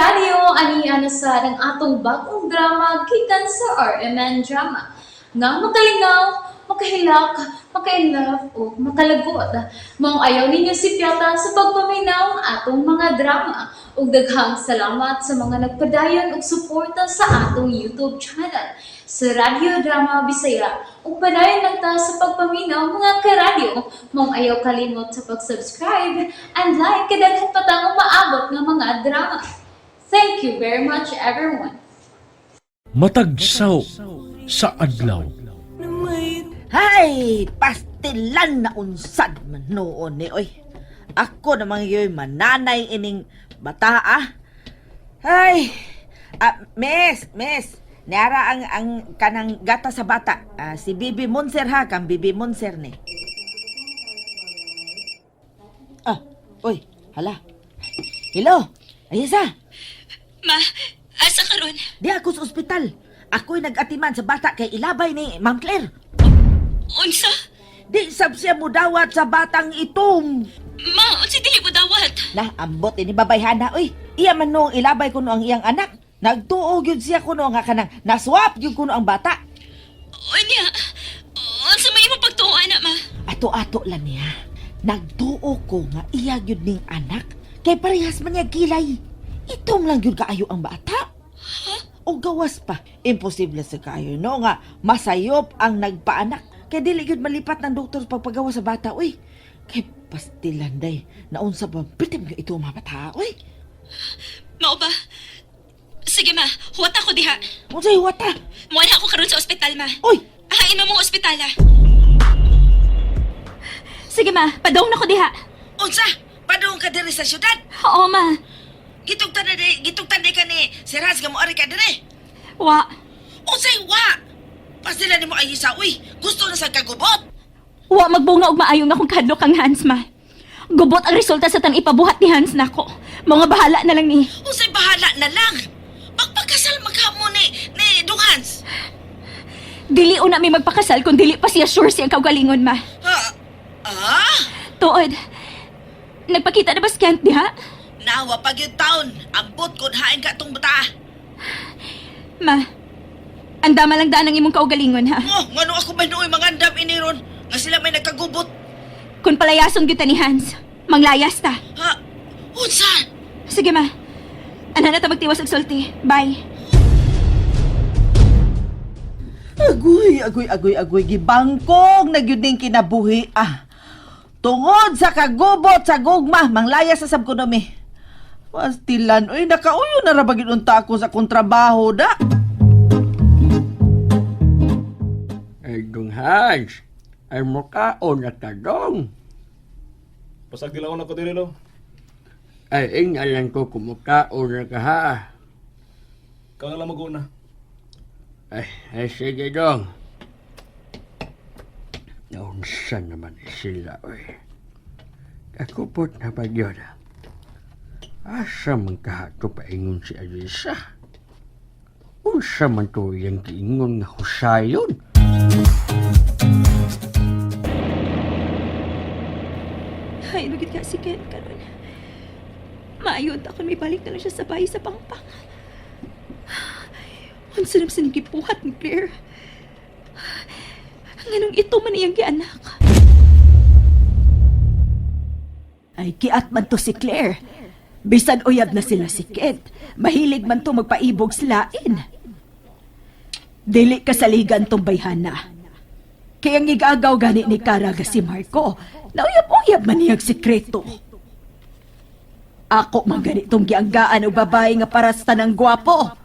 karadyo, ani na sa ang atong bagong drama gikan sa RMN Drama. Nga makalingaw, makahilak, makainlove o makalagot. Maong ayaw ninyo si Piata sa pagpaminaw ang atong mga drama. Ug daghang salamat sa mga nagpadayon og suporta sa atong YouTube channel sa Radyo Drama Bisaya. Ug padayon lang ta sa pagpaminaw, mga karadyo. Maong ayaw kalimot sa pag-subscribe and like kay daghan pa tang umaabot nga mga drama. Thank you very much, everyone. Matagsaw sa adlaw. Hay, pastilan na unsad man noon ni oy. Ako namang yoy mananay ining bata ah. Hay, ah, miss, miss. Niara ang kanang gata sa bata. Ah, si Bibi Monser ha, kang Bibi Monser ni. Ah, oy, hala. Hello, Ayesa. Ma, asa karon? Di ako sa ospital. Ako'y nag-atiman sa bata kay ilabay ni Ma'am Claire. Unsa? Di sab siya mudawat sa batang itom. Ma, unsa dili mo dawat? Nah, ambot ini babayhana oy. Iya man noong ilabay kuno ang iyang anak. Nagtuo gyud siya kuno nga kanang naswap gyud kuno ang bata. Unya, unsa may imong pagtuo ana, ma? Ato-ato lang niya. Nagtuo ko nga iya gyud ning anak kay parehas man niya kilay. Itom lang gyud kaayo ang bata. O gawas pa, imposible sa kaayo no nga masayop ang nagpaanak. Kay dili gyud malipat ng doktor pagpagawa sa bata oy. Kay pastilan day, naunsa ba bitim gyud ito mga bata oy. Mao ba? Sige ma, huwat ako diha. Unsay huwata? Muana ako karon sa ospital, ma. Oy, Ahain mo mong ospital, ah. Sige ma, padong na ko diha. Unsa? Padung ka diri sa syudad? Oo ma. Gitugtan na di, gitugtan di ka ni Sir Hans nga moari ka diri. Wa. Unsay wa? Pasila nimo ay isa uy. Gusto na sa kagubot. Wa magbunga og maayo nga akong kadlok kang Hans, ma. Gubot ang resulta sa tang ipabuhat ni Hans nako. Mga bahala na lang ni. Unsay bahala na lang. Magpakasal maghamo ni Dung Hans. Dili una mi magpakasal kung dili pa siya sure siyang kaugalingon, ma. Ha? Ah? Tuod. Nagpakita na ba si Kent diha? Nawa pag yung taon. Ambot kun hain ka tong bata. Ma, andama lang daan ang imong kaugalingon ha. Oh, ngano ako may nooy mangandam ini ron nga sila may nagkagubot. Kung palayason gyud ta ni Hans, manglayas ta. Ha? Unsa? Sige ma, ana na ta magtiwas og sulti. Bye. Agoy, agoy, agoy, agoy, gibangkong na gyud ning kinabuhi ah. Tungod sa kagubot sa gugma, manglaya sa sabkonomi. Pastilan, oy, nakauyo na ra ba gyud unta ako sa akong trabaho da. Ay, Dong Hans, ay mukaon na tadong. Pasag dilaon ako diri lo. Ay, ingalan ko kumukaon na ka ha. Ikaw na lang mag-una. Ay, ay sige dong. Naunsa naman sila, oy. Kakupot na ba yun? Asa man kahato paingon si Alisa? Unsa man to iyang giingon nga husayon? Ay, bagit ka si Kent karon. Maayo ta kung may balik na lang siya sa bahay sa pangpang. Unsa naman sa gibuhat ni Claire? Nganong ito man iyang gianak? Ay, kiat man to si Claire. Bisan uyab na sila si Kent. Mahilig man to magpaibog silain. Dili kasaligan tong bayhana. Kaya ang igagaw gani ni Karaga si Marco, nauyab-uyab man niyang sikreto. Ako man ganitong gianggaan og babae nga para sa tanang gwapo.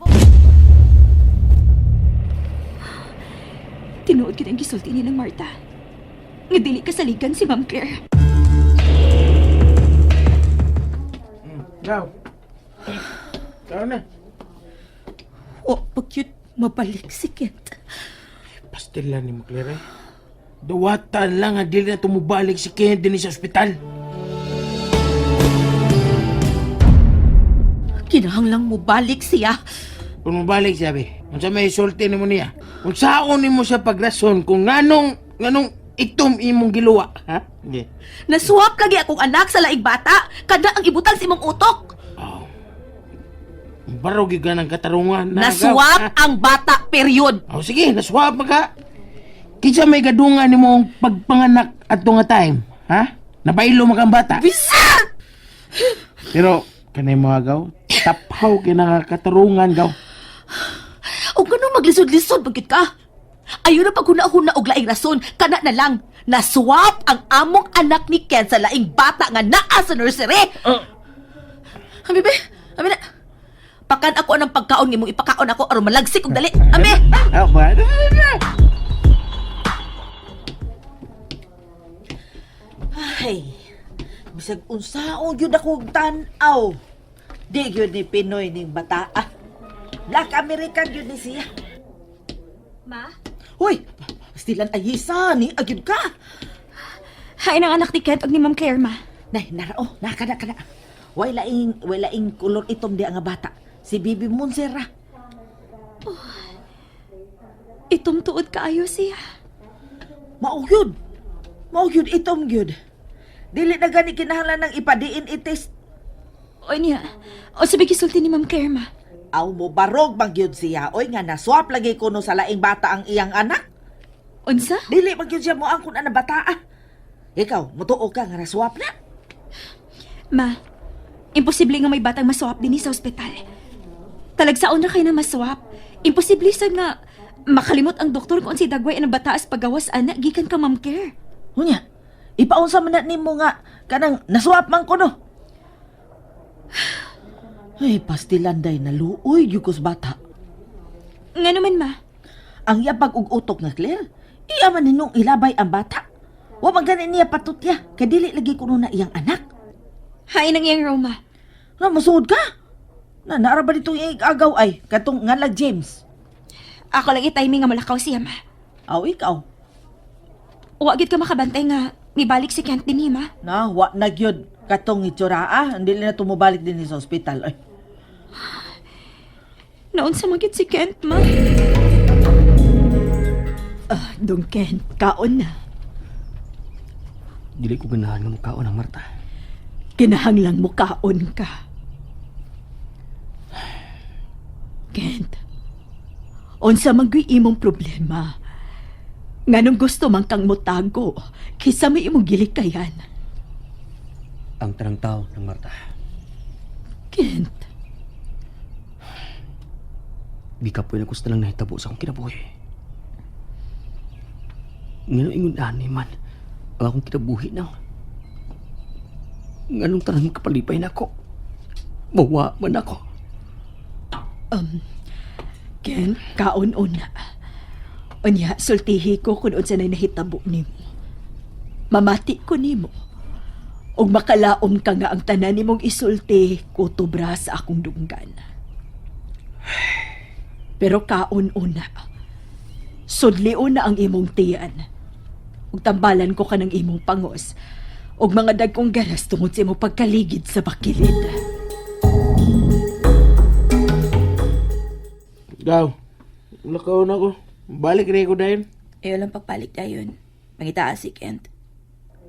Tinuod gid ang gisulti ni ng Marta. Nga dili kasaligan si Ma'am Claire. Ikaw. Ikaw na. O, pagyud mabalik si Kent. Pastilan ni mo, Claire. Eh. Duwatan lang nga dili na tumubalik si Ken din sa ospital. Kinahanglang mobalik siya. Kung mubalik siya, be. Unsa may sulti nimo niya? Unsaon nimo siya pagrason kung nganong nganong itom imong giluwa, ha? Hindi. Nasuwap lagi akong anak sa laing bata. Kada ang ibutang sa imong utok. Oh. Mubarog gyud ka ng katarungan. Na, Naswap ang bata, period. Oh, sige, naswap man ka. Kinsa may gadungan nimo ang pagpanganak adto nga time, ha? Nabaylo man kang bata. Bisan! Pero kanay mga gaw, taphaw kay nga katarungan gaw. O ganun maglisod-lisod, bagit ka. Ayaw na paghuna-huna og laing rason, kana na lang. Naswap ang among anak ni Ken sa laing bata nga naa sa nursery. Ami be, ami na. Pakan ako ng pagkaon imong ipakaon ako aron malagsik og dali. Ami. Ah, ba? Ay, bisag unsaon gyud ako tan-aw. Di gyud ni Pinoy ning bata. Ah. Black American gyud ni siya. Ma? Hoy, stilan ayisa ni agyud ka. Hain ang anak ni Kent og ni Ma'am Claire, ma. Nay, nara oh, naka na kana. Way laing kolor itom di ang bata. Si Bibi Monsera. Itom tuod kaayo siya. Mao gyud. Mao gyud itom gyud. Dili na gani kinahanglan ng ipa-DNA test. O niya, o sabi gisulti ni Ma'am Claire, ma. Aw mo barog man gyud siya oy nga naswap lagi kuno sa laing bata ang iyang anak. Unsa? Dili man gyud siya moangkon ana bata. Ah. Ikaw, mutuo ka nga naswap na. Ma, imposible nga may batang maswap dinhi sa ospital. Talagsaon ra kay na maswap. Imposible sad nga makalimot ang doktor kung si dagway ang bataas pagawas ana gikan ka Ma'am Claire. Unya, ipaunsa man na nimo nga kanang naswap man kuno. Ay, pastilan day naluoy gyud kus bata. Nga naman ma, Ang yabag og utok nga Claire, iya man ninong ilabay ang bata. Wa man gani niya patutya, kay dili lagi kuno na iyang anak. hain ang iyang Roma. Na masuod ka. Na naara ba ditong iyang agaw ay katong ngalag James. Ako lang i-timing nga malakaw siya ma. Aw ikaw. Wa gyud ka makabantay nga mibalik si Kent dinhi ma. Na wa na gyud katong itsura ah, hindi na tumubalik din sa ospital. Ay, Naunsa man gyud si Kent ma. Ah, Dong Kent, kaon na. Dili ko ganahan nga mukaon ang Marta. Kinahanglang mo kaon ka. Kent, unsa man gyud imong problema? Nganong gusto man kang motago, kaysa may imong gilikayan. Ang tanang tao ng Marta. Kent, Gikapoy na gusto lang nahitabo sa akong kinabuhi. Nganong ingon ani man ang akong kinabuhi nang. Nganong tanan kapalipay na ako. Mawa man ako. Kent, kaon una. Unya, sultihi ko kung unsa nay nahitabo nimo. Mamati ko nimo. Ug makalaom ka nga ang tanan nimong isulti kutubra sa akong dunggan. Pero kaon una. Sudlion na ang imong tiyan. Ug tambalan ko ka ng imong pangos ug mga dagkong garas tungod sa imong pagkaligid sa bakilid. Gaw, lakaw na ko. Balik rin ko dayon. Ayaw lang pagpalit dayon. Mangitaa si Kent.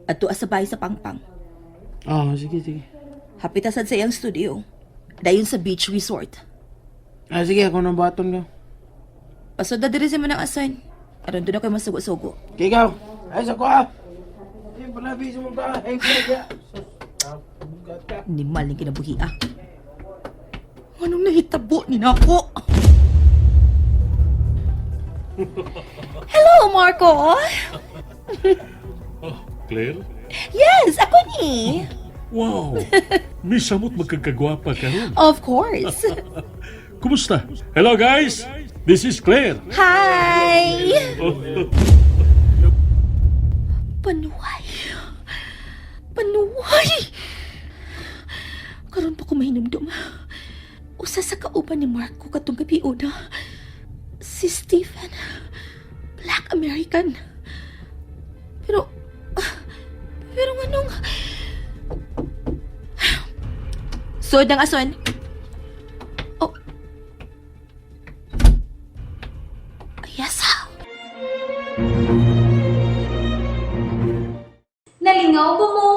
At tuwa sa bahay sa Pangpang. Ah, sige, sige. Hapit sad sa iyang studio. Dayon sa beach resort. Ah, sige, ako nang baton ka. Pasod na diri sa manang asan. Aron doon ako masugo-sugo. Kay gaw. Ay, sa ko ah. Ay, palabi sa mong ka. Ay, kaya. Bugat ka. Ni maling kinabuhi ah. Anong nahitabo ni nako? Hello, Marco! Claire? Yes, ako ni! Wow! Misamot magkagkagwapa ka ron. Of course! Kumusta? Hello guys! This is Claire. Hi! Panuway. Panuway! Karon pa ko mahinumdum. Usa sa kauban ni Marco katong gabi una. Si Stephen. Black American. Pero pero nganong Sod ang ason. Oh. Yes, ah. Nalingaw ba mo?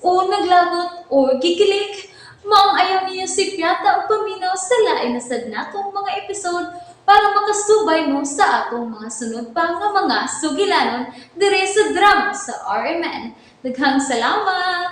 O naglagot o gikilig? Maong ayaw ninyo sipyata o paminaw sa lain na sad natong mga episode para makasubay mo sa atong mga sunod pa nga mga sugilanon dire sa drama sa RMN. Daghang salamat!